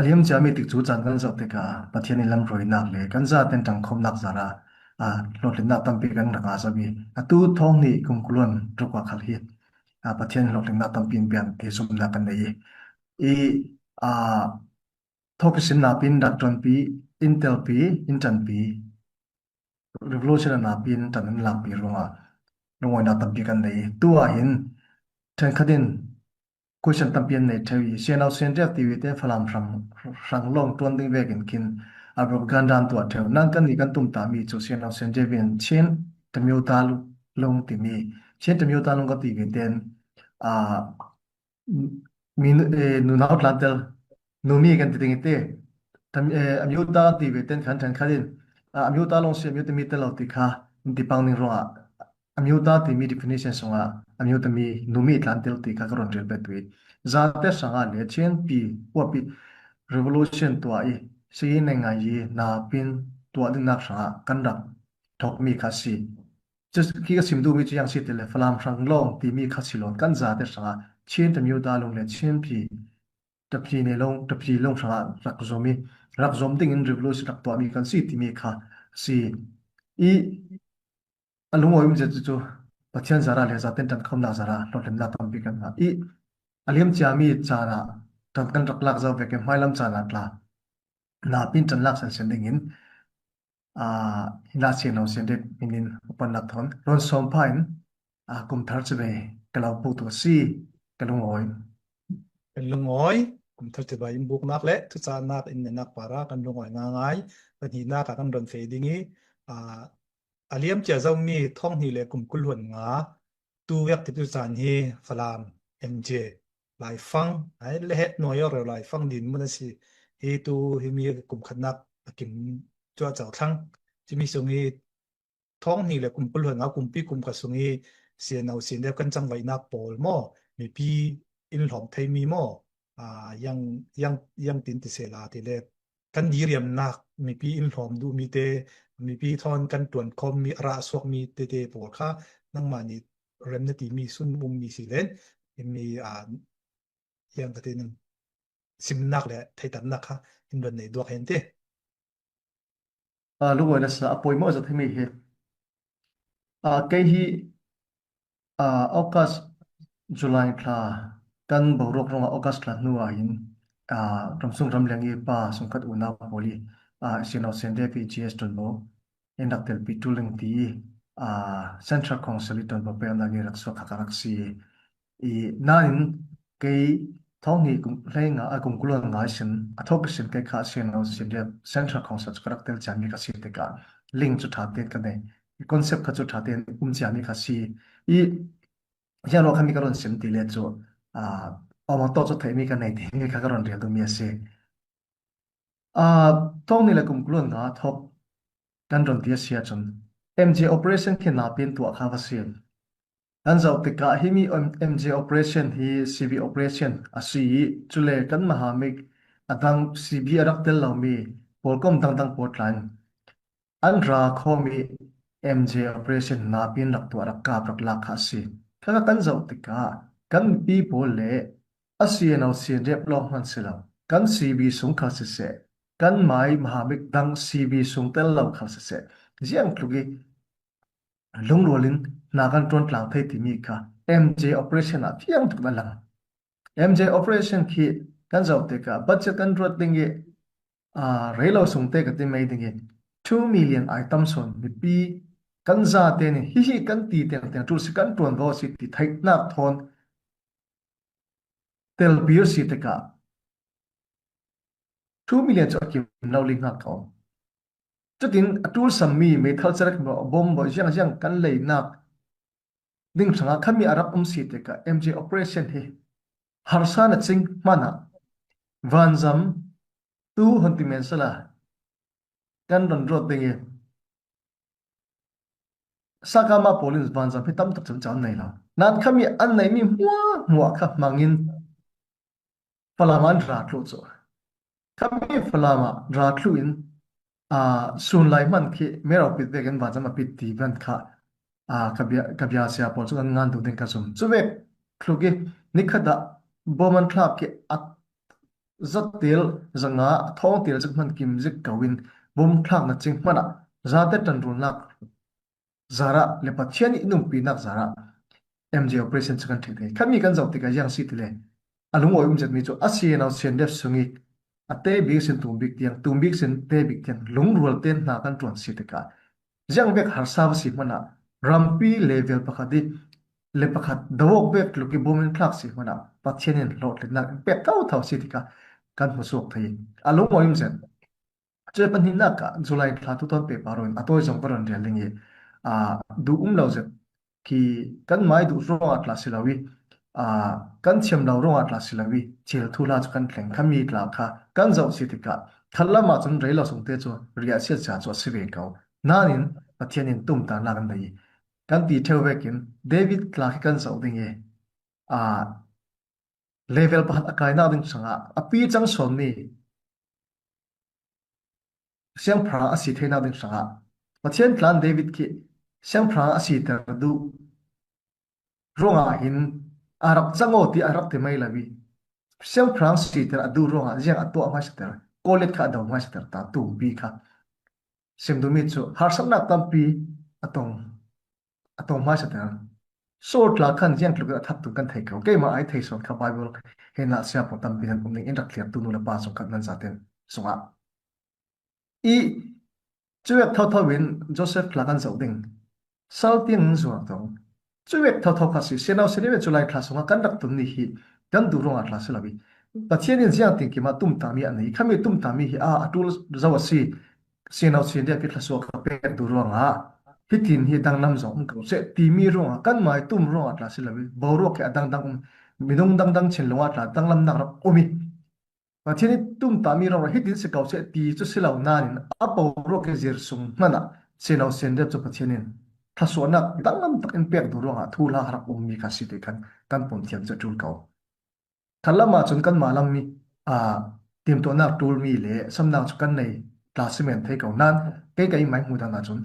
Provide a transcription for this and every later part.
A liam ciami tikcu caan kan zoh tikah Pathian i lamhruainak le kan zaten ṭangkhawmnak zar ah hlawhtlinnak tampi kan rak ngah zau i atu thawng nih kum kuluan ruk ah khal hi Pathian hlawhtlinnak tampi in pian ti zumhnak kan nei i thawkisin napin rak ṭuanpi in telpi in ṭanpi revolution napi in ṭan an lakpi ruangah lungawinak tampi kan nei. Tu ahhin ṭhenkhat in question tampi an nei ṭheo i siano sianriak TV te Falam hrang hrang lawng ṭuan ding vekin khin a propaganda an tuah ṭheo. Nan kan nih kan tum tami cu siano sianriak in Chin Tamyuta lung timi Chin Tamyuta lung ka ti ve ten mi nunau tlantel numi kan ti ding te amyuta ti ve ten khan ṭhen khat in amyuta lawng si amyuta mi tel lo ti kha ti pang ning ruangah amyuta timi definition sungah amyuta mi numi tlantel ti kha ka ron rel bet wi zate sanga le chen pi huapi revolution tua i si ne ngai yi na pin tua ding nak sanga kan rak thok mi kha si. Khi ka chim duhmi cu yang si ti le Falam hrang lawng timi kha si lawn kan zate hrangah Chin Tamyuda lung le Chin pi taphi ne lung taphi lung hrangah rak zum i rak zum ding in revolution rak tuahmi kan si timi kha si i a lungawi um cu cu Pathian zara le zaten ṭan khomnak zara hlawhtlinnak tampi kan ngah i a liam ciami caan ah ṭan kan rak lak zau vek i hmailam caan ah tla napin ṭan lak sen ding in hina sian lo sian det minin upannak thon ron som pha in kum thar chu ve ka lo pu tu si ka lungawi. Kan lungawi kum thar chu bai in buknak le thucanak in nak para kan lungawi nga ngai pahnihnak ah kan ron fe ding i a liam cia zomi thong hni le kum kul huan nga tu vek ti tu caan hi Falam MJ Laifang ai le het noi reu Laifang din mun a si hi tu hi mi kum khatnak a kim chua chau thlang chimi sung hi thong ni le kum kul nga kumpi kum ka sung hi CNO CNF kan chang vai nak pawl mo mi pi in hlom thei mi mo a yang yang yang tin ti se la ti le kan diriam nak mipi in hlawm duh mi te mipi thon kan tuan khom mi ra suak mi te te pawl kha nangmah nih rem na timi sun um mi si len mi a yang ka tin simnak le theitamnak kha in ron nei duak hen te. Lungoi na sa apoi mo zat himi hi kei hi August July thla kan boruak rongah August thla hnu ah hin ramsung ramleng i pa sungkhat unau pawl i sino sende pi GS ṭuanvo in rak telpi ṭuling ti i Central Council i ṭuanvo peknak i rak suak kha ka rak si i nain kei thawng kum hlei nga kum kulon ngai sin a thok sin kei kha sino Central Council cu ka rak tel ciami ka si tikah link cu ṭha tein ka nei concept kha cu ṭha tein um ciami kha si i hian ro khami ka ron sim ti le cu awang to cu theimi ka nei timi kha ka ron rel duhmi a si. Thong ni le kum kulon nga thok kan ron ti a si ahcun MJ operation khi na pin tuah kha va si. Kan zoh tikah himi MJ operation hi CB operation a si i cule kan mahamik a dang CB a rak tel lomi pawlkom dangdang pawl tlain An ra khomi MJ operation napin rak tuah rak kap rak lak kha a si. Khakha kan zoh tikah kan mipi pawl le a CNO CNDF lawng hmanh si lo, kan CB sung khal siseh, kan mai mahamik dang CB sung tel lo khal siseh, ziang tluk i lungrual in hna kan ṭuan tlang thei timi kha MJ operation ah fiang tuk in a lang. MJ operation khi kan zoh tikah budget kan ruat ding i Reilo sung te ka ti mei ding i 2 million ai tam sawn mipi kan za te nih hihi kan ti tiang tiang ṭul si kan ṭuanvo si ti theihnak thawn telpi si tikah 2 million cu a kim lo ling hngak ko. Cutin a ṭul sammi meithal cerek bom bo ziang ziang kan leinak ding hrangah khami a rak um si tikah MJ operation hi harsa na cing hmanh ah vanzam tu hon ti men sala kan ron ruat ding i sakama pawl in vanzam hi tam tuk cun caan nei lo nan khami an nei mi hmua hmua kha hmangin Falam an ra tlu cu Khami Falam ah ra thlu in sun lai hmanh khi mero pit vek in vanzam a pit ti hmanh kha ka bia ka bia sia pawl cu an ngan tu ding ka zum. Cu vek thluk i nikhat ah bom an thlak khi a Zatel 500 thawngtel zik hmanh kim zik ko in bawmthlak na cing hmanh ah zate ṭanrulnak zarah le Pathian nih nungpinak zarah MJ operation cu kan ṭhek thei. Khatmi kan zoh tikah yang si tile a lungawi um zetmi cu a sian sian dep sungi a te bik sin tum bik tiang tum bik sin te bik tiang lungrual ten hna kan ṭuan si tikah ziang vek harsa va si hmanh ah rampi level pakhat i le pakhat dawk vek tluk i bum in thlak si hmanh ah Pathian in hlawhtlinnak in pek thotho si tikah kan hmu suak thei. A lungawi um zet. Cu pahnihnak ah July thla tutan pe paro in a tawi zong ka ron rel ding i duh um lo zet khi kan mai duh ruangah tla si lo i kan thiam lo ruangah tla si lo i thil thu la cu kan thleng khami tla kha kan zoh si tikah khat lam ah cun rei lo sung te cu ria sia sia cu a si ve ko. Nain Pathian in tum ta nak an nei. Kan ti theu vekin David tla khi kan zoh ding i level pakhat a kai nak ding chungah a pi cang sawnmi Siangpahrang a si theinak ding hrangah Pathian tlan David khi siangpahrang a siter duh ruangah hin a rak cang aw ti a rak ti mei lo i siangpahrang siter a duh ruangah ziang a tuah hmaisater Goliath kha a do hmaisater ta tumpi kha sim duhmi cu harsatnak tampi a tong a tong hmaisater. Saul tla khan ziang tluk in a that tu kan thei ko. Keimah ai thei sawn kha Bible he na sia pawl tampi nan um ning in rak thliak tu nu le pa zong khat nan zaten sungah. I cuwek thotho in Joseph tla kan zoh ding. Sal tin in zuar tong. Cuwek thotho kha si senau seniwe chulai thla sungah kan rak tum ni hi kan du rong ah thla si lawi. Pathian in ziang ting kima tum ta mi an nei. Khami tum ta mi hi a atul zo a si. Sino chin rian pi thlasua ka pek du ruangah hitin hi danglam zong um ko seh timi ruangah kan mai tum ruangah tla si lo i boruak hi a dangdang um minung dangdang chin lungah tla danglam nak rak um i Pathian i tum tami ruangah hitin si ko seh ti cu si lo nain a boruak hi zir sung hmanh ah sino sin rian cu Pathian in thlasuahnak danglam tak in pek du ruangah thu hla rak ummi kha si ti khan kan pom thiam cu tul ko. Khalam ahcun kanmah lam i timhtuahnak ṭulmi le samnak cu kan nei tla si men thei ko nain kei ka i mai hmu dan ahcun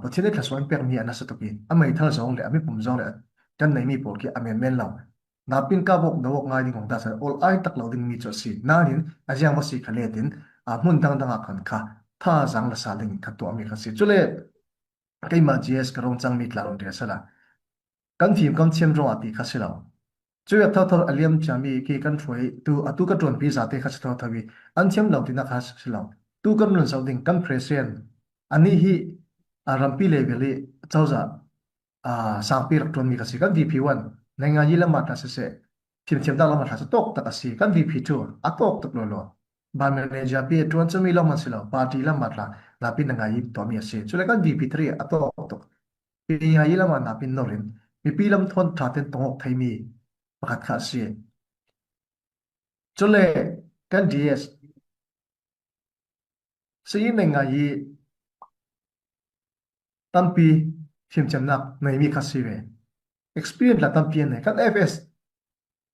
Pathian nih thluachuah in pekmi an si tuk i a meithal zong le a mipum zong le kan neimi pawl khi a menmen lo. Napin ka bawk na wok ngai ding hong ta san ol ai tak lo dingmi cu a si. Nain a ziang va si kha let in hmun dangdang ah khan kha thazaang la sal ding kha tuahmi kha si. Cule keimah GS ka rong cangmi tla rong ria sala. Kan fim kan thiam ruangah ti kha si lo. Cu thotho a liam ciami khi kan hruai tu atu ka ṭuanpi zate kha si thotho i an thiam lo tinak kha si lo. Tu kan run zoh ding kan president anih hi rampi level i cozah sangpi rak ṭuanmi kha si. Kan VP1 Nainganyi lam ah tah siseh fimthiam dak lam ah tah tawk tak a si. Kan VP2 a tawk tuk lawlaw. Ban manager pi a ṭuan cumi lam an si lo. Party lam ah tla napi na ngai i tuahmi a si. Cule kan VP3 a tawk tuk. Hi lam ah napin nor in mipi lam thawn ṭha tein tongawk theimi pakhat kha a si. Cule kan DS sii ngai i tampi fimthiamnak neimi kha si ve. Experience la tampi an nei. Kan FS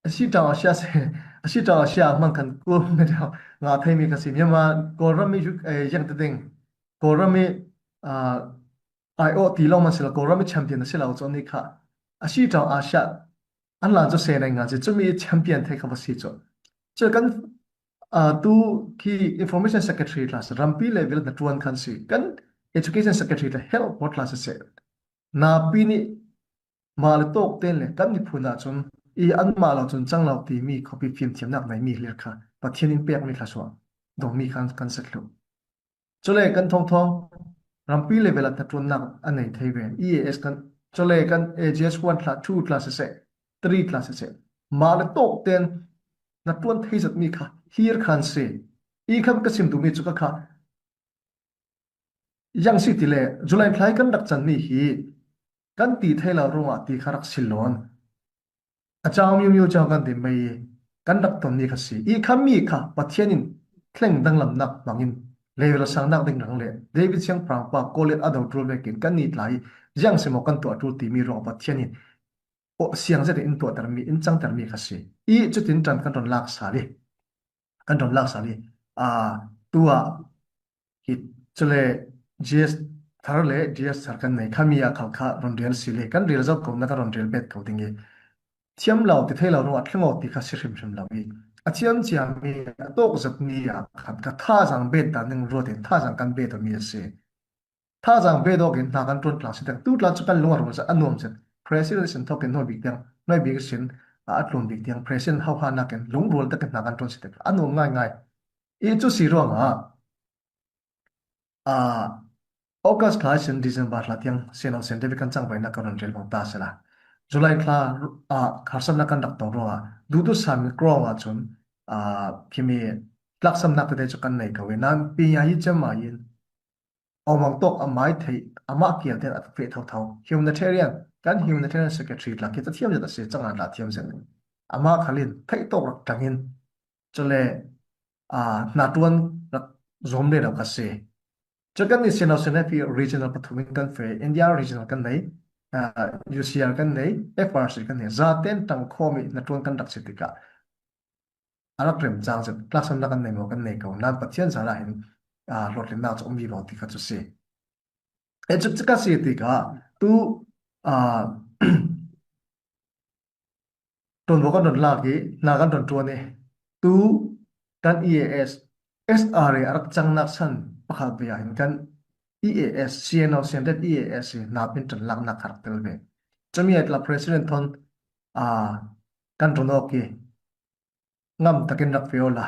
a si ṭang a sia a si ṭang a sia hmang kan kawl nga theimi kha si. Myanmar Kawlram i yang te ding Kawlram i aiawh ti lawng man si lo Kawlram i champion a si lo cu ni kha a si ṭang a sia an lan cu se nei nga ci cumi champion thei kha va si cu cu kan tu khi information secretary class rampi level na ṭuan khan si kan education secretary le health board class se na pi nih mah le tawk ten le kan miphun ahcun i anmah lo cun cang lo timi khuapi fimthiamnak neimi hlir kha Pathian in pekmi thluachuah dongmi khan kan si thlu. Cule kan thongthong rampi level ah hnaṭuannak a nei thei ve. EAS kan cule kan AGS 1 thla 2 thla siseh 3 thla siseh mah le tawk ten na ṭuan thei zatmi kha hir khan si. I khan ka chim duhmi cu ka kha yang si ti le July thlai kan rak canmi hi kan ti thei lo ruangah ti kha rak si lawn a chang miu miu chang kan ti mei kan rak tonmi kha si i kha mi kha Pathian in thleng danglamnak hmangin level sangnak ding rang le David siangpahrang pa Goliath a do tul vekin kan ni tlai ziang semaw kan tuah tul timi ruang Pathian in siang zet in tuahtermi in cangtermi kha si i cutin ṭan kan ron lak sal i kan ron lak sal i a tu ah Hi cule GS thar le GS thar kan nei khami ah khal kha ron rel si le kan rel zau ko na ka ron rel bet ko ding i thiam lo ti thei lo ruah thlengo ti kha si hrimhrim lo i. A thiamciami a tawkzatmi ah khan ka thazaang bet dan ning ruat in thazaang kan bet mi a si. Thazaang bet awk in hna kan ṭuan tlang si tiang tu tla cu kan lung a rual a nuam cun president sin thawk in noi bik tiang noi bik sin a tlun bik tiang president hauha nakin lungrual takin hna kan ṭuan si tik a nuam ngaingai. I cu si ruangah August thla sin December thla tiang siano sen kan cang vai na kan rel bang ta sela. July thla ah kharsamnak kan rak tong ruangah dudu sam krong ahcun khimi tlaksamnak tete cu kan nei ko i nan pinya hi cem ma yin awmang tok amai thei amah kial ten a fe tho tho humanitarian kan humanitarian secretary la khi ta thiam zet ase changan la thiam zet ama khalin thei tok rak tangin chule hna tuan rak zom le lo ka si. Cu kan nih sino sinep hi regional pathum in kan fe India regional kan nei UCR kan nei FRC kan nei zaten tang khomi na tuan kan rak si tikah a rak rem cang zet tlaksan na kan nei maw kan nei ko nan Pathian zara hin hlawhtlinnak cu um vi lo ti kha cu si. E cu ka si tikah tu Ṭuanvo kan ron lak i hna kan ron ṭuan i tu kan EAS SRA a rak cangnak chan pakhat ve ahhin kan EAS CNO CNZ EAS hi hna pin ṭan laknak kha rak tel ve. Cumi ah tla President thon kan ṭuan awk i ngam takin rak pe la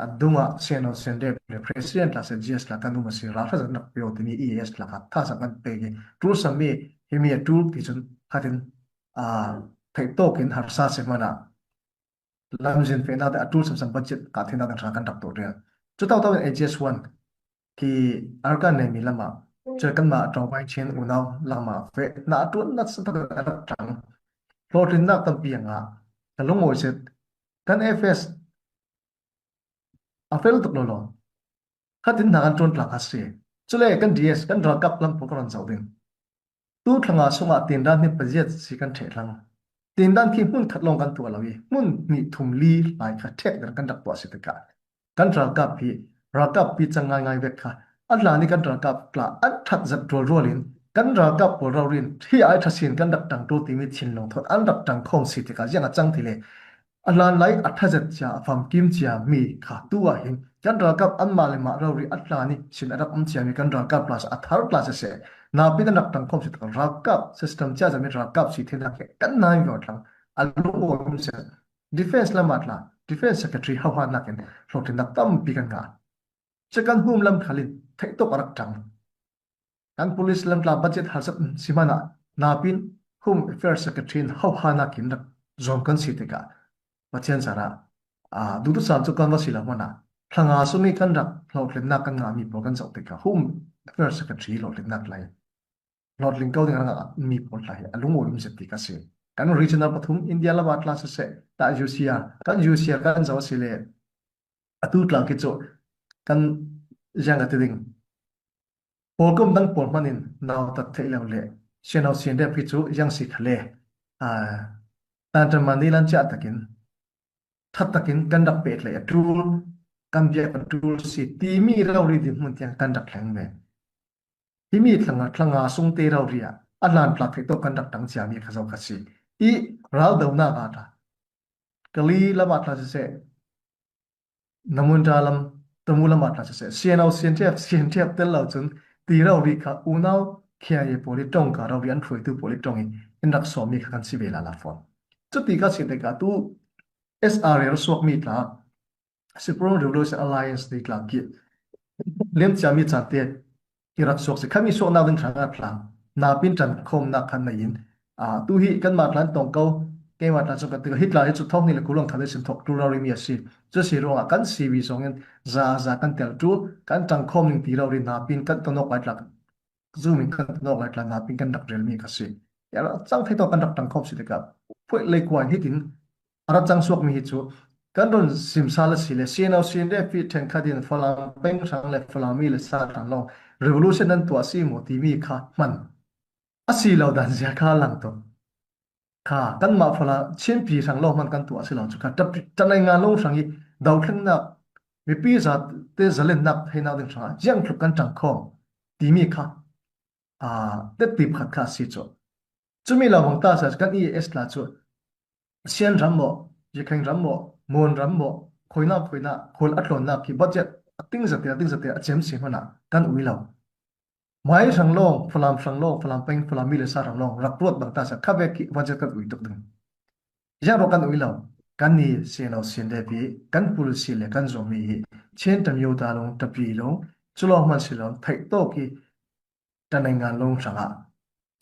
a dung ah CNO CNZ le President la se GS la kan um a si ralhra zan rak pe timi EAS la kha tha sang kan pek i ṭul sami himi a ṭul ti cun khatin theih tawk in harsa si hmanh ah lamzin fehnak te a ṭul samsam budget ka thenak ding kan rak tuah rial. Cu tau tau in AGS1 khi Arakan nei mi lam ah cu kanmah ṭawngpai chin unau langma fe na ṭuan na tak rak ṭang hlawhtlinnak tampi ngah ka lungawi set kan FS a fel tuk lo lo khatin hna kan ṭuan tlak a si cule kan DS kan ralkap lam pawl ka ron zoh ding Tu thla chungah tindan hi paziat si kan ṭheh hlang. Tindan khi hmun khat lawng kan tuah lo i hmun hnih thum li lai kha ṭhek ding kan rak tuah si tikah kan ralkap hi ralkap pi cang ngaingai vek kha a hlan i kan ralkap tla an ṭhat zat rualrual in kan ralkap pawl rorin hi ai ṭha sin kan rak ṭang ṭul timi thinlung thawt an rak ṭang khawm si tikah ziang a cang ti le A hlanlai a ṭhazet cia a famkim ciami kha tu ah hin kan ralkap anmah le mah rori a hlan i sin a rak um ciami kan ralkap class a thar class siseh napin an rak ṭang khom si ralkap system cia zami ralkap si thenak he kan nai vior tlang a lung seh defense lam ah tla defense secretary hauha nakin hlawhtlinnak tampi kan ngah second home lam khalin theih tuk a rak ṭang Kan police lamtla budget harsat si hmanh ah napin Home Affairs Secretary in hauha nakin rak zuam kan si tikah Pathian zarah ah duhtusam cu kan va si lo hmanh ah thlanga sumi kan rak hlawhtlinnak kan ngahmi pawl kan zoh tikah Home Affairs Secretary hlawhtlinnak lai hlawhtling ko ding rak mi pawl hla hi a lungawi um zet ti ka si. Kan regional pathum India lama tla siseh ta UCR kan UCR kan zo si le atu tla khi cu kan ziang ka ti ding Pawlkom dang pawl hmanh in nautat theih lo le siano sian rep hi cu iang si khale tanṭan ni lan chiah takin that takin kan rak pehtlaih a ṭul kan biak a ṭul si timi rori dirhmun tiang kan rak thleng ve. Himi thlanga thlanga sungte rori ah a hlan tlak theih to kan rak tang ciami kha zo kha si. I raldonak ah ta kali lam ah tla siseh Namunṭa lam tamu lam ah tla siseh CNO CNTF CNTF tel lo cun ti rori kha unau KIA pawl i tong ka rori an hruaitu pawl i tong i in rak sawmmi kha kan si ve la la fawn. Cuti ka si tikah tu SRA rak suakmi tla Supreme Revolution Alliance ti tla ki liamciami caan te i rak suak si khami suaknak ding hrang ah tlang napin ṭan khawmnak khan nei in tu hi kanmah tlan tong ko keimah tlan cu kan ti hi tla hi cu thong ni le kulong than sin thok tu rori mi a si cu si ruangah kan CV zong in za za kan tel tu kan ṭang khawm ning ti rori napin kan tonok lai tlak zoom in kan tonok lai tla napin kan rak rel mi ka si ya cang thei to kan rak ṭang khawm si tikah phuai le kuai hitin A rak cang suakmi hi cu kan run simsal a si le CNO CNDF hi ṭhenkhat in Falam penghrang le Falami le Sahrang lawng revolution an tuah si maw timi kha hman a si lo dan zia kha lang tuk. Kha kanmah Falam Chinpi hrang lawng hman kan tuah si lo cu kha ṭanai nga lung hrang i dothlennak mipi zate zalennak theinak ding hrang ah ziang tluk kan ṭang khawm timi kha tetti pakhat kha a si cu. Cumi lawng ta sa kan EAS la cu Sian ram maw, Yikheng ram maw, Mon ram maw khoina khoina khual a tlawnnak khi budget a ting zate a ting zate a cem si hmanh ah kan ui lo. Mai hrang lawng, Falam hrang lawng, Falam peng, Falam mi le sa hrang lawng rak ruat bang ta sa kha ve khi budget kan ui tuk ding. Ziang ro kan ui lo. Kan ni sian lo sian le pi kan policy le kan zawmi hi Chin tam yo ta long tapi long chulong man si long theih to ki tanengan long hrangah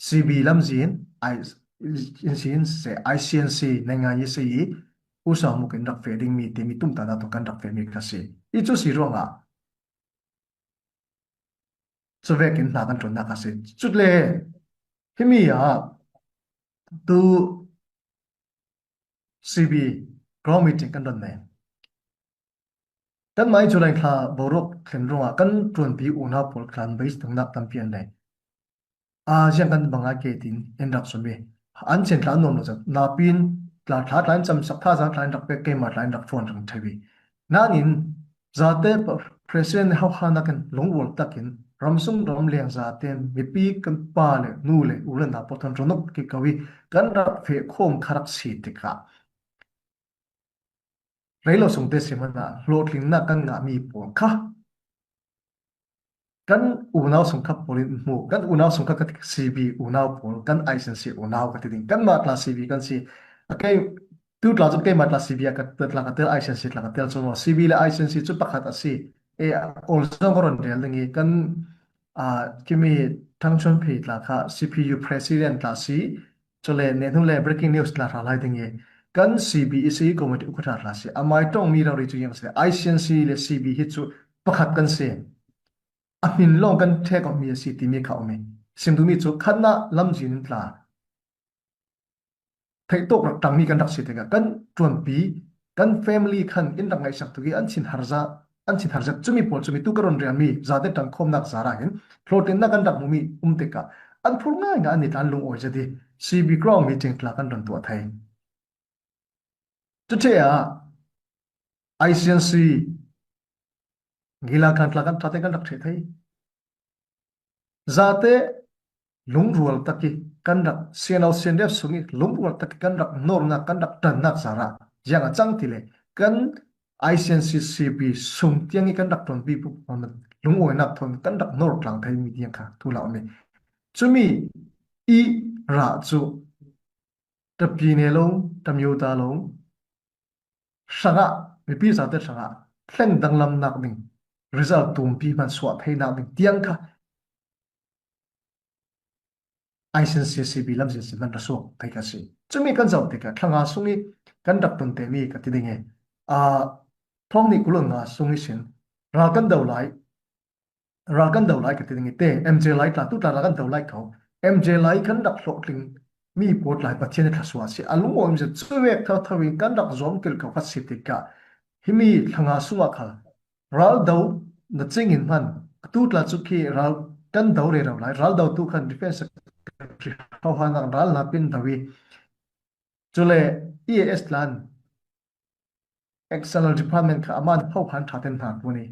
CB lamzin in se ICNC nengan yi se i usang muk in rak fe ding mi timi tumta na to kan rak fe mi kha si. I cu si ruangah cuvek in hna kan ṭuannak a si. Cutle himi ah tu CB ground meeting kan ron nei. Kan mai July thla boruak thlen ruangah kan ṭuanpi unau pawl khan base tungnak tampi an nei. A ziang kan bang ke tin in rak sumi. An chen thla nuam lo zat na pin tla thla tlain cham sak tha zang tlain rak pe keima tlain rak phone rang thewi. Nanin zate president hau hana kan lungrual takin ramsung ram leng zate mipi kan pa le nu le u le na pothon ronok ki kawi kan rak fe khom kharak si tikah reilo sung te simana hlawhtlinnak kan ngah mi pawl kha Kan unau sungkhat pawl in hmuh. Kan unau sungkhat ka CB unau pawl, kan ICNC unau ka ti ding. Kanmah tla CB kan si. Okay, tu tla cu keimah tla CB ah ka tla ka tel ICNC tla ka tel cu maw. CB le ICNC cu pakhat a si. E awl zong ka ron rel ding i kan kimi Thangchun Phi tla kha CPU president tla si. Chule ne hnu le breaking news tla ra lai ding i kan CB isi committee ukhata tla si. Amai tong mi rari cu yang si. ICNC le CB hi cu pakhat kan si. A hmin lawng kan ṭhek mi a si timi kha um i simdumi cu khatnak lamzin in tla theihtawk rak ṭangmi kan rak si tikah kan ṭuanpi kan family khan in rak ngaihsak tuk i an thin harza an thin harzat cumi pawl cumi tu ka ron rialmi zate ṭang khawmnak zara hin hlawhtlinnak kan rak hmumi um tikah an phur ngai nga an i tlan lung awi zati CB ground meeting tla kan ron tuah thai cuche ah ICNC Ngila kan tla kan ṭha te kan rak ṭhe thei. Zate lungrual taki kan rak siano sianrep sung i lungrual taki kan rak nornak kan rak ṭannak zara jiang a cang ti le kan ICNCCP sung tiang i kan rak tonpi pu lungawinak thon kan rak nor tlang thei mi tiang kha thu la mi chumi i ra chu tapi ne lo tamyo ta lo hrangah mipi zate hrangah hleng danglamnak ding result tumpi hman suah theinak ding tiang kha ICCCB lamzin sin man rasuak thei ka si chumi kan zoh tikah thlanga sung i kan rak ton te mi ka ti ding e a thong ni kulon nga sung i sin ral kan do lai ral kan do lai ka ti ding i te MJ lai tla tu tla ral kan do lai ko MJ lai kan rak hlawhtling mi pawt lai Pathian i thlasua si alung awim se chuwek tho tho in kan rak zuam kil ko kha si tikah himi thlanga sungah khal ral do na ching in hman atu tla chu khi ral kan do re ro lai ral do tu khan defense secretary ho han ral na pin dawi chule EAS tlan external department kha aman ho han tha ten hna ku ni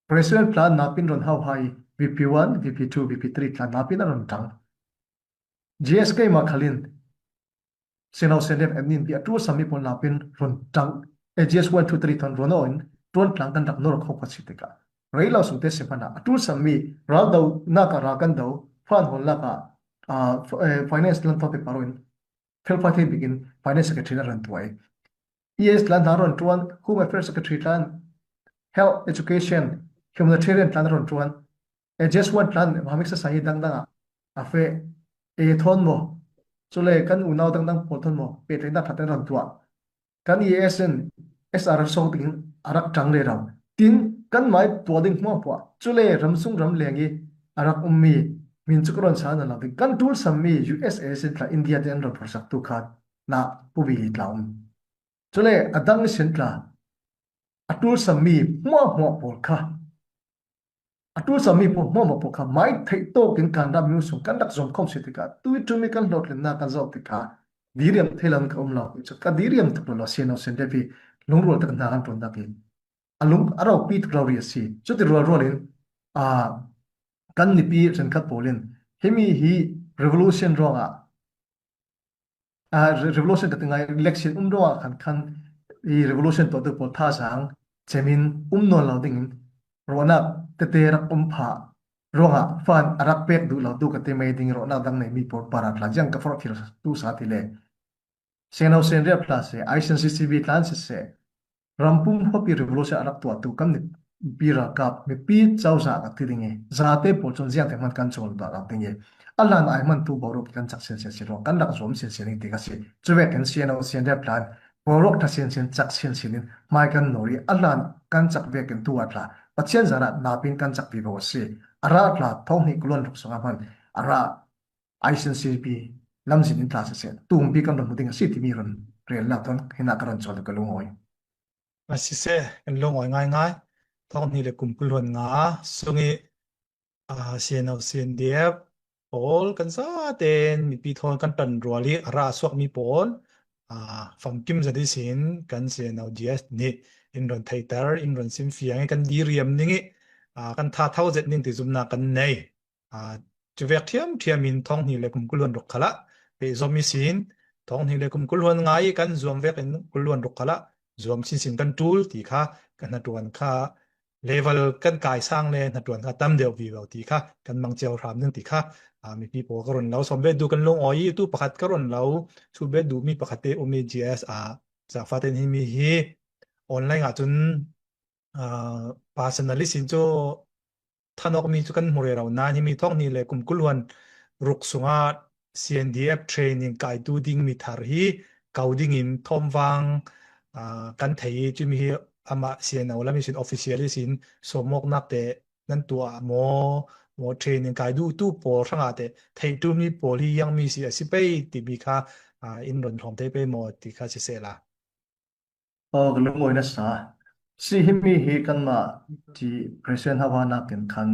President plan napin ron hau hai VP1, VP2, VP3 tla napin an ron tang. GSK ma khalin Seno Senep admin bi atu sami pon napin ron tang AGS 1 2 3 thon rono in tuan tlang kan rak nor kho ka si tikah reilo sung te semana atu sami ral do na ka ra kan do fan hon la ka finance lan topic paruin felfa the bigin finance secretary na ran tuai ES tlan hna ron ṭuan, Home Affairs Secretary tlan, Health, Education, Humanitarian tlan ron ṭuan, AJS1 tlan Islamic Society dangdang ah a fe e thon mo cule kan unau dangdang pawl thon mo pehtlaihnak thaten ron tuah kan ES in SR song ding arak ṭang le ro tin kan mai tuah ding hmuah puah cule ramsung ram leng i arak ummi min chu ron sa na lo ding kan tul sammi USA sin tla India te an ron phorsak tu kha na puvi tla um. Cule a dang sin tla a tul sammi hmuahhmuah pawl kha a tul sammi pawl hmuahhmuah pawl kha mai theih tawk in kan ram mi sung kan rak zom khom si tikah tui tumi kan hlawhtlinnak kan zoh tikah diriam theilan ka um lo ka diriam tuk lo sian sin devi lungrual tak hna kan tuan dak in a lung a ro pi tuk lo ri a si cuti rual rual in a kan mipi ṭhenkhat pawl in himi hi revolution ruangah revolution ka ti ngai election um ruangah khan khan I revolution tuahtu pawl thazaang cemin um nawn lo ding in ruahnak tete rak um phah ruangah fan a rak pek duh lo tu ka ti mei ding ruahnak dang nei mi pawl parat la jiang ka forh thil tu sa ti le seno sen riap hla se ICCCB tlan si se rampum huapi revolution a rak tuahtu kan mipi ralkap mipi cozah rak ti ding i zate pawl cun ziang te hman kan cawl dah rak ding i a hlan ai hman tu boruak kan chak sian sian si ruang kan rak zuam sian sian ding ti ka si cuve kan CNO CNDF plan boruak tha sian sian chak sian sian in hmai kan nor i a hlan kan chak ve kan tu atla Pathian zarah napin kan chak vi bo si ara tla thong ni kulon ruk sanga hman ara ICCP lamzin in tla siseh tumpi kan ron ding a si timi ron relnak ton hina ka ron chawl ka lungawi. Siseh kan lungawi ngaingai thong ni le kum kulhuan nga sungi CNO CNDF pawl kan zaten mipi thawn kan tan rual i ra suak mi pawl famkim zati sin kan CNO GS nih in ron theiter in ron sim fiang i kan diriam ning i kan tha tho zet ning ti zumna kan nei. Cuvek ṭhiamṭhiam in thonghnih le kum kuluan ruk khalah pehzom i sin thonghnih le kum kuluan ngai i kan zuam vek in kuluan ruk khalah zuam sinsin kan ṭul ti kha kan hnaṭuan kha level kan kai sang le hnaṭuan kha tam deuh vivo ti kha kan mang cio hram ding ti kha mipi pawl ka run lo som ve du kan lung oi tu pakhat ka run lo chu be du mi pakhat te umi GS a zafaten hi mi hi online ah cun personally sin cu thanawkmi cu kan hmu rero nain himi thawng ni le kum kulhuan ruk sungah CNDF training kaitu ding mi thar hi kau ding in thawmwang kan thei i cumi hi amah CNO lami sin officially sin sawmawk nak te nan tuah maw maw training kai du tu pawl hrangah te thei tu mi pawl hi yang mi si a si pei timi kha in ron hlawm te pe maw ti kha si se la. Aw ka lungawi na sa. Si himi hi kanmah ti president hawa nakin khan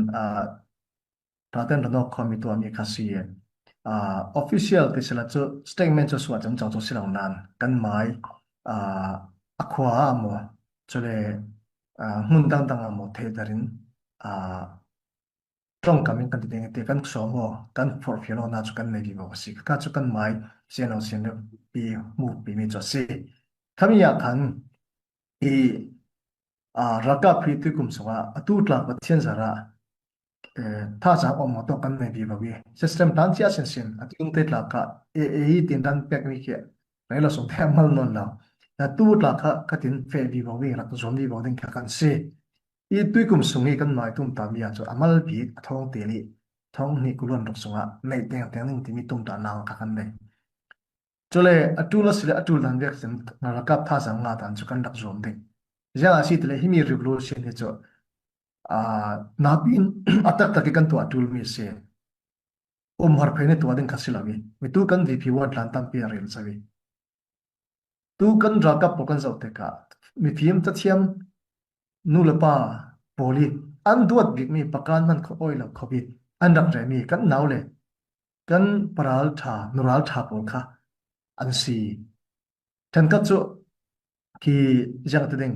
taten ranok khomi tuahmi kha si. Official ti sila cu statement cu suah cam cu si lo nan kan mai a khua ah maw cule hmun dangdang ah maw theihter in tlongkam in kan ti ding ti kan sawm maw kan forhfial na cu kan nei vivo a si. Ka cu kan mai sian lo sian pi mu pi mi cu a si. Khami ah khan i ralkap hi tuikum chungah atu tlak Pathian zarah thazaang om to kan nei vivo i system plan cia sin sin atu te tlak ka AAE tin ran pek mi khi rei lo sung the mal non lo na tu tlak kha khatin fe vivo wi rak zuam vivo ding kha kan si. I tuikum sung i kan mai tum ta mi ah cu amal bik a thong te li thong ni kulon ruk sungah nei teng teng ning timi tum ta nang kha kan nei. Cule a ṭul a si le a ṭul dan vek cun ralkap thazaang ngah dan cu kan rak zuam ding. Ziang ah si tile himi revolution hi cu napi in a taktak i kan tuah ṭulmi a si. Umhar phei ni tuah ding kha si lo i mitu kan VP ward lan tampi a rel cang i tu kan ralkap pawl kan zoh tikah mifim cathiam nu le pa pawl i an duat bikmi pakan hman kho oi lo kho i an rak remi kan nau le kan paral ṭha nural ṭha pawl kha an si. Ṭhenkhat cu khi ziang ti ding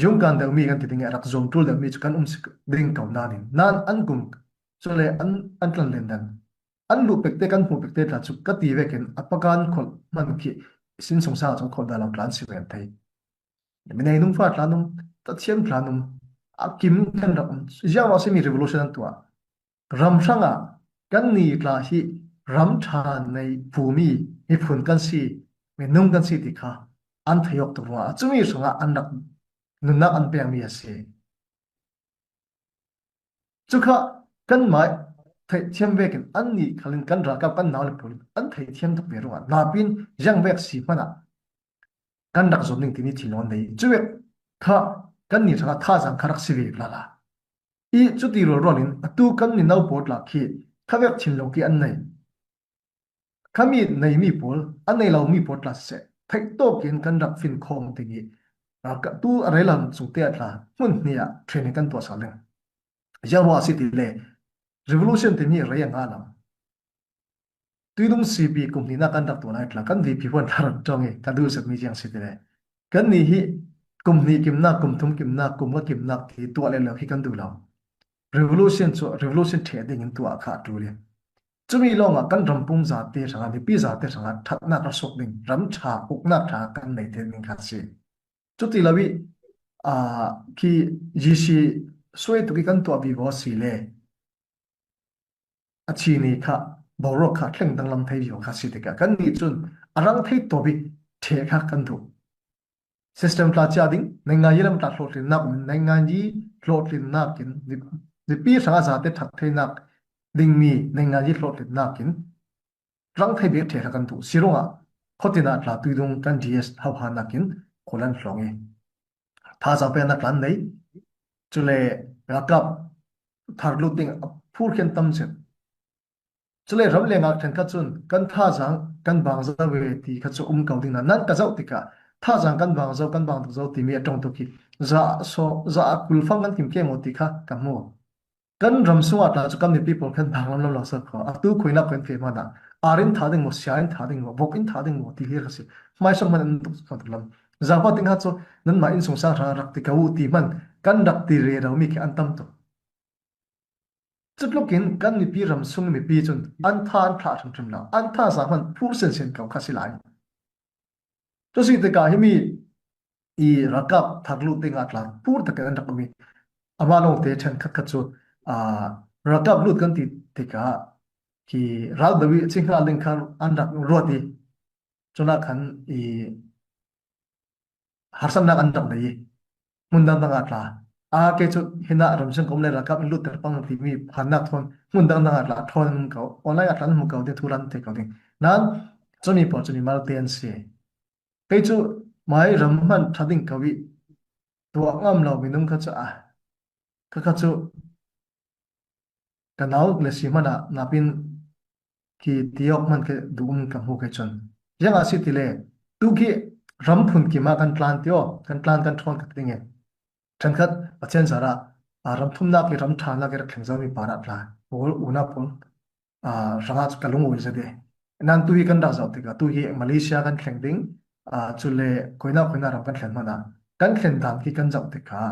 yungkan deuhmi kan ti ding i a rak zuam ṭul deuhmi cu kan um ding ko nain nain an kum cule an an tlan len dan an luh pek te kan hmuh pek te tla cu ka ti vekin a pakan kholh hman khi sin sung sang chung kholh da lo tlan si ren thei minei nung fa tlan um ta thiam tlan um a kim kan rak um ziang ro simi revolution an tuah Ram hrangah kan ni tla hi ram ṭha nei phumi miphun kan si, minung kan si ti kha an thei awk tuk ruangah cumi hrangah an rak nunnak an pekmi a si. Cukha kanmah theihthiam vekin an nih khalin kan ralkap kan nau le pawl an theithiam tuk ve ruangah napin riangvek si hmanh ah kan rak zuam ning timi thil on nei cuwek kha kan ni hrangah thazaang kha rak si ve la la. I cuti rualrual in atu kan mino pawl tla khi khavek thinlung khi an nei. Khami neimi pawl, a nei lomi pawl tla siseh, theih tawk in kan rak fin khawng ding i tu a reilam chung te ah tla hmun hnih ah training kan tuah sal ding. Ziang si ti le revolution timi rei a nga lam. Tuidung CP kum hnihnak kan rak tuah lai tla kan VP huan thar tong i ka duh sakmi jiang si ti le kan ni hi kum hnih kimnak kum thum kimnak kum nga kimnak ti tuah le lo hi kan duh lo. Revolution cu revolution ṭheh ding in tuah kha a ṭul i. Cumi lawngah kan ram pum zate hrangah mipi zate hrangah ṭhatnak a sok ding ram ṭha uknak ṭha kan nei te ning kha si. Cuti lo i khi GC suai tuk i kan tuah vivo si le a chini kha boruak kha thleng danglam thei vivo kha si tikah kan nih cun a rang thei to bik ṭhe kha kan duh. System tla chia ding nei ngai lam tla hlawhtlinnak um nei ngai yi hlawhtlinnak in mipi hrangah zate ṭhat theinak dingmi nei ngai yi hlawhtlinnak in rang thei bik ṭhe kha kan duh. Sirungah khuatin ah tla tuidung kan DS hauha nakin khualan hlawng i thazaang peknak tlan nei cule ralkap thar lut ding a phur khin tam chin. Cule ramleng ah ṭhenkhat cun kan thazaang kan bang zo ve ti kha cu um ko ding na nan ka zoh tikah thazaang kan bang zo kan bang tuk zo timi a tong tuk hi za so za 20 fang kan kim ke maw ti kha ka hmu. Kan ram sungah tla cu kan mipi pawl khan bang lam lam lo sa kho atu khuinak kan fe mana arin tha ding maw sia in tha ding maw vok in tha ding maw ti hi ka si mai song man an tuk kho tuk lam zafa ting ha cu nan mah in sung sang ra rak ti ka u ti man kan rak ti re ro mi khi an tam tuk. Cutluk in kan mipi ram sung mipi cun an tha an thlah hrimhrim lo. An thazaang hmanh phur sensen ko kha si lai. Cusi tikah himi i ralkap thakluh ding ah tla pur takin an rak um i amah lawngte ṭhen khat khat cu ralkap lut kan ti tikah khi ralbawi cinghnga ding kha an rak ruat i cunah khan i harsatnak an rak nei i hmun dangdang ah tla. A ke cu hinah ramchung kom le ralkap in lutter pang timi phannak thon hmun dangdang ah tla thawn um ko online ah tlan hmu ko ding thuran te ko ding. Nan cumi pawl cumi malte an si. Kei cu mai ram hman tha ding ko i tuah ngam lo minung kha cu a kha kha cu ka nau le si hmanh ah napin khi tiok hman ke duum ka hmu ke chun yang a si ti le tu khi ram phun kim ah kan tlan tio kan tlan kan ṭhawn ka ting e ṭhenkhat Pathian zara ram thumnak i ram ṭha nak i rak thleng zomi para tla pawl una pawl ranga ka lung oi zade nan tu hi kan rak zoh tikah tu hi Malaysia kan thleng ding cu le koina koina ram kan thlen hmanh ah kan thlen dan khi kan zoh tikah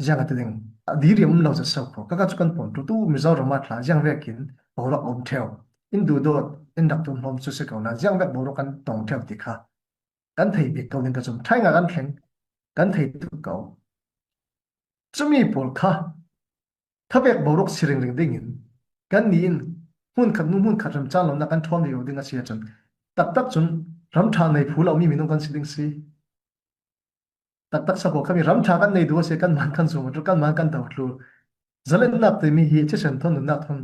Ziang a ti ding. A diriam um lo zat sau ko. Kaka cu kan pon tu tu Mizoram ah thla ziang vekin boruak um theo. In du dawt in rak tum hlawm cu si ko na ziang vek boruak kan tong theo ti kha kan thei bik ko ning ka zum. Thai nga kan thleng kan thei tuk ko. Cumi pawl kha thabek boruak siring ring ding in kan ni in hmun khat nu hmun khat ram caan lo na kan ṭhawm lio ding a si ahcun taktak cun ram ṭha nei phu lo mi minung kan si ding si. Taktak sako khami ram ṭha kan nei duh a si kan man kan zum kan man kan do tlu zalennak timi hi thisen thon nunnak thon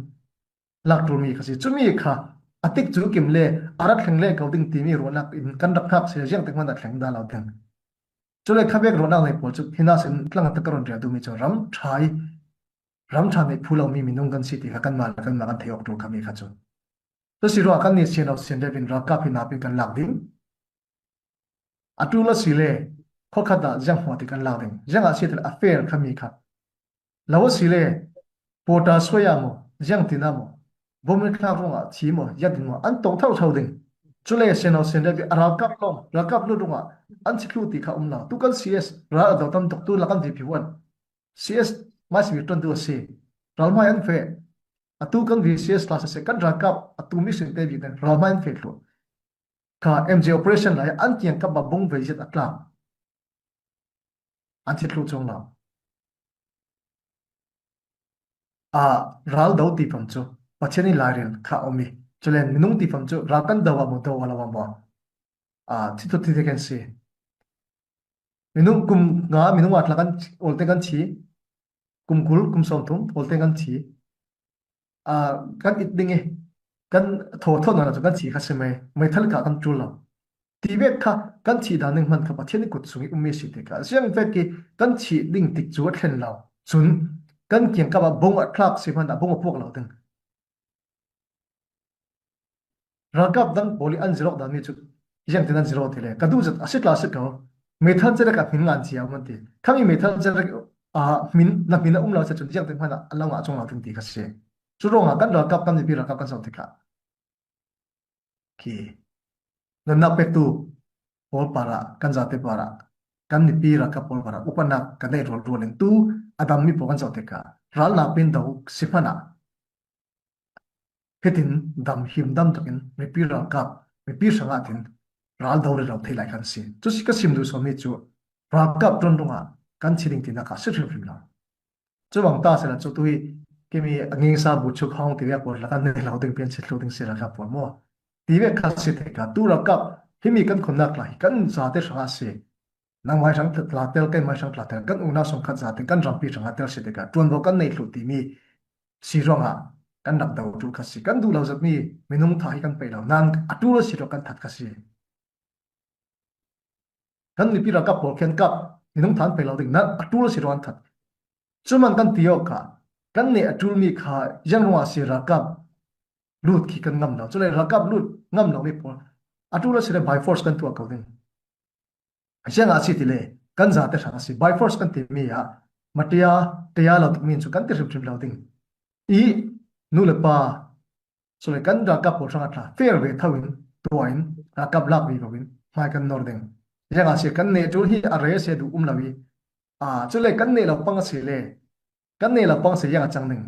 lak mi kha si cumi kha atik cu kim le arak thleng le ko ding timi ruahnak in kan rak hngak si riang tik man a thleng da lo ding cule khabek ruahnak nei pawl cu hina sin tlang ta karon ria dumi cu ram ṭha i ram ṭha nei phu lo mi minung kan si ti kha kan mah kan mah kan thei awk tul khami kha cu to si ruah kan ni sian lo sian devin ralkap hi napin kan lak ding Atu la si le khuakhat ah zianghmuah ti kan lak ding. Ziang ah si a fair khami kha. Lo a si le pawta suai ah maw, ziang tin ah maw, bom in thlak ruang ah thi maw, ziang tin maw, an tong tho tho ding. Cule seno sen le ralkap lawng, ralkap lu rung ah an chiklu ti kha um lo. Tu kan CS ral a do tam tuk tu lakan VP wan. CS mai simi ton tu a si. Ral mai an fe. Atu kan VCS class se kan ralkap atu mi sin te bi ral mai an fe thlu. Kha MJ operation lai an kiang kap ba bung ve zit a tlak. An thitlu chung lo. A ral do ti fam cu Pathian i lairel kha omi. Chulen minung ti fam cu ral kan do wa mo do wa lo wa mo. A thithu thi kan si. Minung kum nga minung atla kan olte kan chi. Kum 20 kum 30 olte kan chi. Kan it ding i kan thaw thaw na cu kan thi kha si mei meithal ka kan ṭul lo ti vet kha kan thi dan ning hman kha Pathian kut chung i ummi si tikah siang vet ki kan thi ding tik cu a thlen lo cun kan kiang kap ah bung a thlak si hmanh ah bung a puak lo ding Ralkap dang pawl i an zirok dami cu iang tin an ziro ti le ka duh zat a si tla si ko meithal cerek a hmin ngan cia um an ti khami meithal cerek a hmin na hmin a um lo cun iang tin hmanh ah a lo ngah chung lo ding ti kha si cu ruangah kan ralkap kan mipi ralkap kan zoh tikah khi nunnak pektu pawl para kan zate para kan mipi ralkap pawl para upanak kan nei rual rual in tu adam mi pawl kan zoh tikah ralnak pin do si hmanh ah. Hitin dam him dam takin mipi ralkap mipi hrangah tin ral do le lo thei lai kan si. Cu si ka sim duh sawmi cu ralkap ṭuan rungah kan thi ding tinak ah si hrimhrim lo. Cu bang ta sila cu tu hi kimi anging sa bu chuk hong ti ve pawl la kan nei lo ding pian si thlu ding si ralkap pawl mu. Ti ve kha si te ka tu ralkap himi kan khonnak la hi kan za te hrangah si. Nang mai hrang tla tel kai mai hrang tla tel kan unau song khat za te kan rampi hrangah tel si te ka ṭuanvo kan nei thlu timi si ruangah kan rak do tu kha si kan duh lo zatmi minung tha hi kan pei lo nan atu lo si ro kan that kha si kan mipi ralkap pawl khen kap minung than pei lo ding nan atu lo si ro an that cuman kan ti ok kha kan ne atul mi kha yang ruang si ralkap lut khi kan ngam lo chule ralkap lut ngam lo mi pawl atu lo si le by force kan tuah ko ding Siang ah si ti le kan zate hrang a si. By force kan timi ah matia tia lo tuk min cu kan ti hrimhrim lo ding. I nu le pa sule kan ralkap pawl hrang atla fair ve tho in tua in ralkap lak vi ko in hmai kan nor ding. Siang ah si kan ne tul hi a re se du um lo i a cule kan ne lo pang si le kan ne lo pang si yang a cang ding.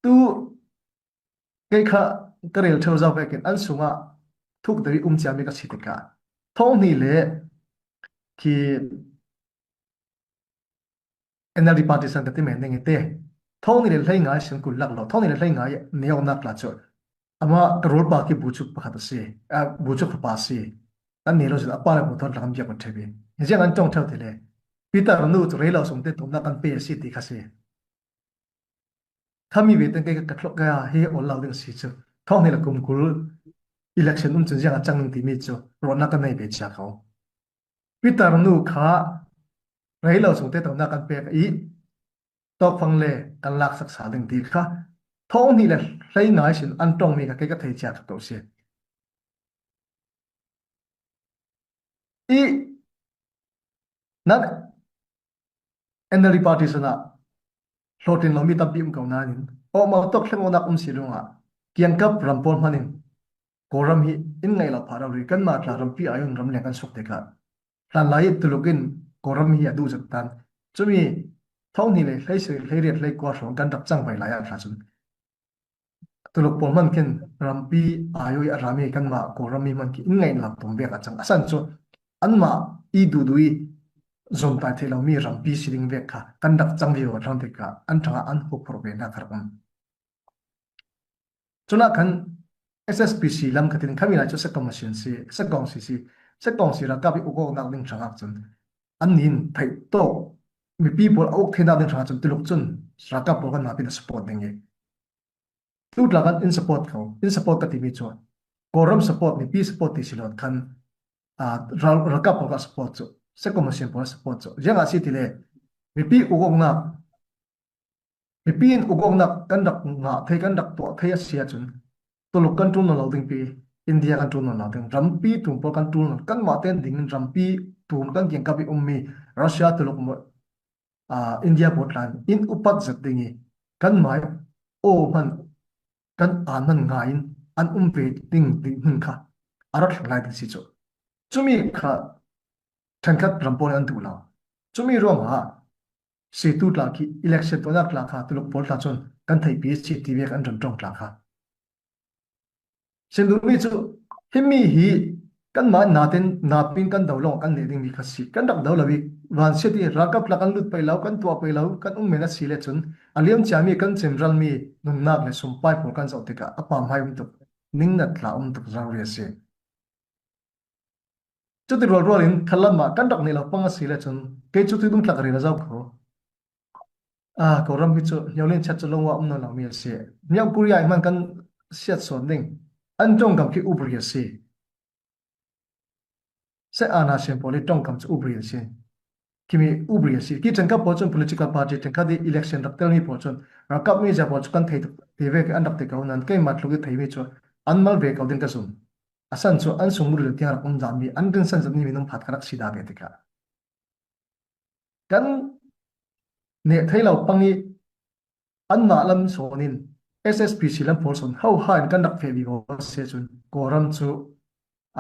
Tu Kei kha ka rel ṭheo zau vekin an sungah thuk deuh i um ciami ka si tikah thonghni le khi NLD party san ka ti men ding i te thongni le hlei ngai sin kul lak lo thongni le hlei ngai neoknak la cu ama ka rul pa khi buchuk pakhat a si buchuk fapa a si an ni lo sin apa le bu thon lakam biak ṭhebi ziang an tong ṭheo ti le Peter nu cu rei lo sung te tumnak kan pe a si ti kha si Khami ve ten ka thlok ka hi ol lo ding si cu thong ni le kum 20 election um cun ziang a cang ning timi cu ruahnak ka nei ve chia ko. Peter nu kha rei lo chung te tonak kan pek i tawkfang le kan lak saksa ding ti kha thong ni le hlei ngai sin an tong mi kha kei ka thei chia ko si. I nan NLD party sana hlawhtlin lomi tampi um ko nain awmau tok thlengonak um si ruangah kiangkap ram pawl hman in Kawlram hi inn ngei lo phah rori kanmah tla rampi ayun ram leng kan sok tikah hlan lai Tuluk in Kawlram hi a duh zat tan cumi thonghni le hlei hlei riat hlei kua hrawng kan rak cang vai lai ah thla cun Tuluk pawl hmanh khin rampi aioi a rami kanmah Kawlram mi hmanh khi inn ngaih nak tum vek a cang. Asan cu anmah i duhduh i zuamtai thei lomi rampi si ding vek kha kan rak cang vivo thlang tikah an ṭangah an huphurh ve hna kha rak um. Cunah khan SSPC lam khatin khami lai cu sekong machine si sekong si si sekong si ralkap i uk nak ding hrangah cun an nin theih tawk mipi pawl a uk thenak ding hrangah cun Tuluk cun ralkap pawl kan napin a support ding i Tutla kan in support ko. In support ka timi cu Kawlram support mipi support ti si lo khan ralkap pawl ka support cu second pawl support cu riang ah si ti le mipi ukoknak mipi in ukoknak kan rak ngah thei kan rak tuah thei a si ahcun Tuluk kan ṭul lo ding pi India kan ṭul lo ding rampi tum pawl kan ṭul kan mah ten ding in rampi tum kan kiangkap i ummi Russia Tuluk India pawl tlan in upat zat ding i kan mai aw hman kan aan hman ngai in an um ve ding ding hmun kha a rat lai ding si cu cumi kha ṭhenkhat ram pawl an duh lo cumi ruangah situ tla khi election tuahnak tla kha Tuluk pawl tla cun kan theihpi si ti ve an ran ṭong tla kha Sindumi cu himi hi kanmah natin napin kan do lawng kan leh dingmi kha si. Kan rak do lo i vanchiat i ralkap lak an lut pei lo, kan tuah pei lo, kan um men a si le cun a liam ciami kan cimralmi nunnak le sumpai pawl kan zoh tikah a pamhmai um tuk, ningnat tla um tuk ralri a si. Cuti rualrual in khalam ah kan rak nih lo pang a si le cun kei cu tuidung tlak ril a zau kho. Ah, Kawlram hi cu Hniolin chat cu lungwa um nawn lomi a si. Myo Korea hmanh kan siat sawn ding. An tongkam khi ubri a si. Se ana sian pawl i tongkam cu ubri a si. Kimi ubri a si. Ki ṭangkap pawl cun political party ṭangkhat i election rak telmi pawl cun ralkap mi zia pawl cu kan thei tuk te ve an rak ti ko nan keimah tluk i theimi cu an mal ve ko ding ka zum. Asan cu an sungmur le tiang rak um zami an rin san zatmi minung phat ka rak si da ve tikah. Kan neh thei lo pang i anmah lam sawn in SSPC lam pawl sawn ho ha in kan rak feh vi ko se cun Kawlram cu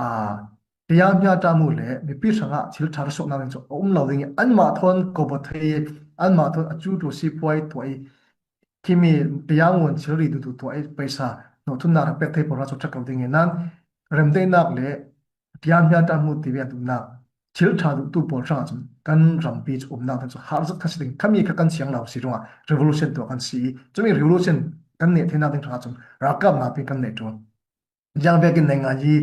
aa tiamhia ṭamu le mipi hrangah thil ṭha soknak ding cu a um lo ding i anmah thawn kawbathei anmah thawn a cu tu sipuai tuah i khimi tiangun thilri dutu tuah i paisa hnawhthunnak rak pek thei pawl cu ṭhat ko ding in nan remdaihnak le tiamhia ṭahmu ti ve duhnak thil ṭha duhtu pawl hrangah cun kan rampi cu umnak cu har zat kha si ding khami kha kan siang lo si ruangah revolution tuah kan si i cumi revolution kan neih thenak ding hrangah cun ralkap napi kan neih ṭun Jiang vekin nei ngai i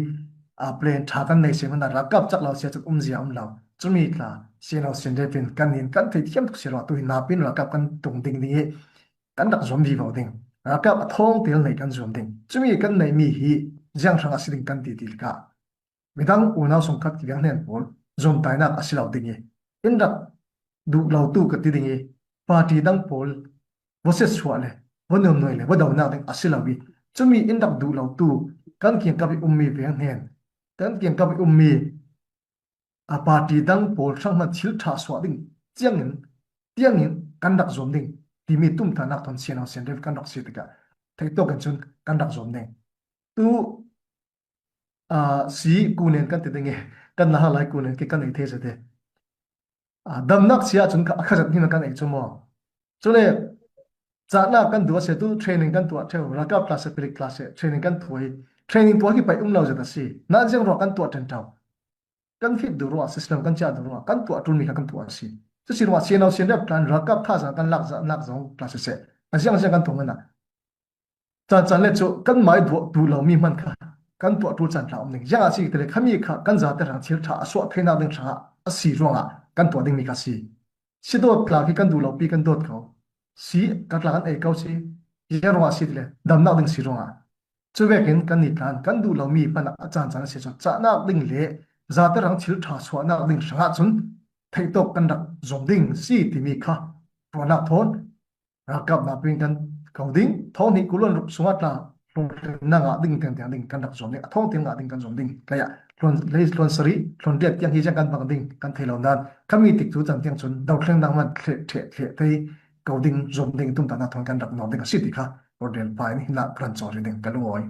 plan ṭha kan nei si hmanh ah ralkap cak lo sia cun umzia um lo. Cumi tla siano sian repin kan in kan thei thiam tuk si rua tu hi napin ralkap kan tung ding ding i kan rak zuam vivo ding. Ralkap a thawng tel nei kan zuam ding. Cumi kan nei mi hi jiang hrang a si ding kan ti ti tikah midang unau sungkhat kiang hnen pawl zuamtainak a si lo ding i in rak duh lo tu ka ti ding i party dang pawl va se chuah le va nuamnuai le va donak ding a si lo i cumi in rak duh lo tu kan kiangkap i ummi veng hnen kan kiangkap i ummi a party dang pawl hrang hman thil tha suah ding chiang in tiang in kan rak zuam ding timi tumthanak thon sian sian rev kan rak si tikah theitok in cun kan rak zuam ding tu si kunen kan ti ding i kan na lai kunen ki kan ei the se te damnak si ahcun a khazat hin kan ei cu maw cule cahnak kan duh a tu training kan tuah theo ralkap class pilik class training kan tuah i training tuah hi pai um lo zat a si na jeng ro kan tuah ṭen ṭau kan fit du ruah system kan chia du ruah kan tuah ṭul mi kha kan tuah a si cu si ruah sian sian rep tlan ralkap tha zang kan lak lak zong class se a siang siang kan tuah mana Caan caan le cu kan mai duah duh lomi hmanh kha kan tuah ṭul caan tla um ding. Ziang ah si tile khami kha kan zate rang thil ṭha a suah theinak ding hrangah a si ruangah kan tuah dingmi kha si. Si dawt tla khi kan duh lo pi kan dawt ko. Si ka tla kan ei ko si. Ziang ruangah si tile damnak ding si ruangah. Cu vekin kan ni tlan kan duh lomi hmanh ah a caan caan a si cu cahnak ding le zate rang thil ṭha suahnak ding hrangah cun theihtawk kan rak zuam ding si timi kha ruahnak thawn ralkap napin kan ko ding thong hnih kulon ruk sungah tla na ngah ding tiang tiang ding kan rak zuam ding a thong tiang ngah ding kan zuam ding kaya hlon lei hlon sari hlon riat tiang hi kan bang ding kan thei lo nan khami tik cu cang tiang chun dothleng dang man thle the thle tei ko ding zuam ding tum ta na thong kan rak nom ding a si ti kha ordel pa in na kan chori ding ka lungoi.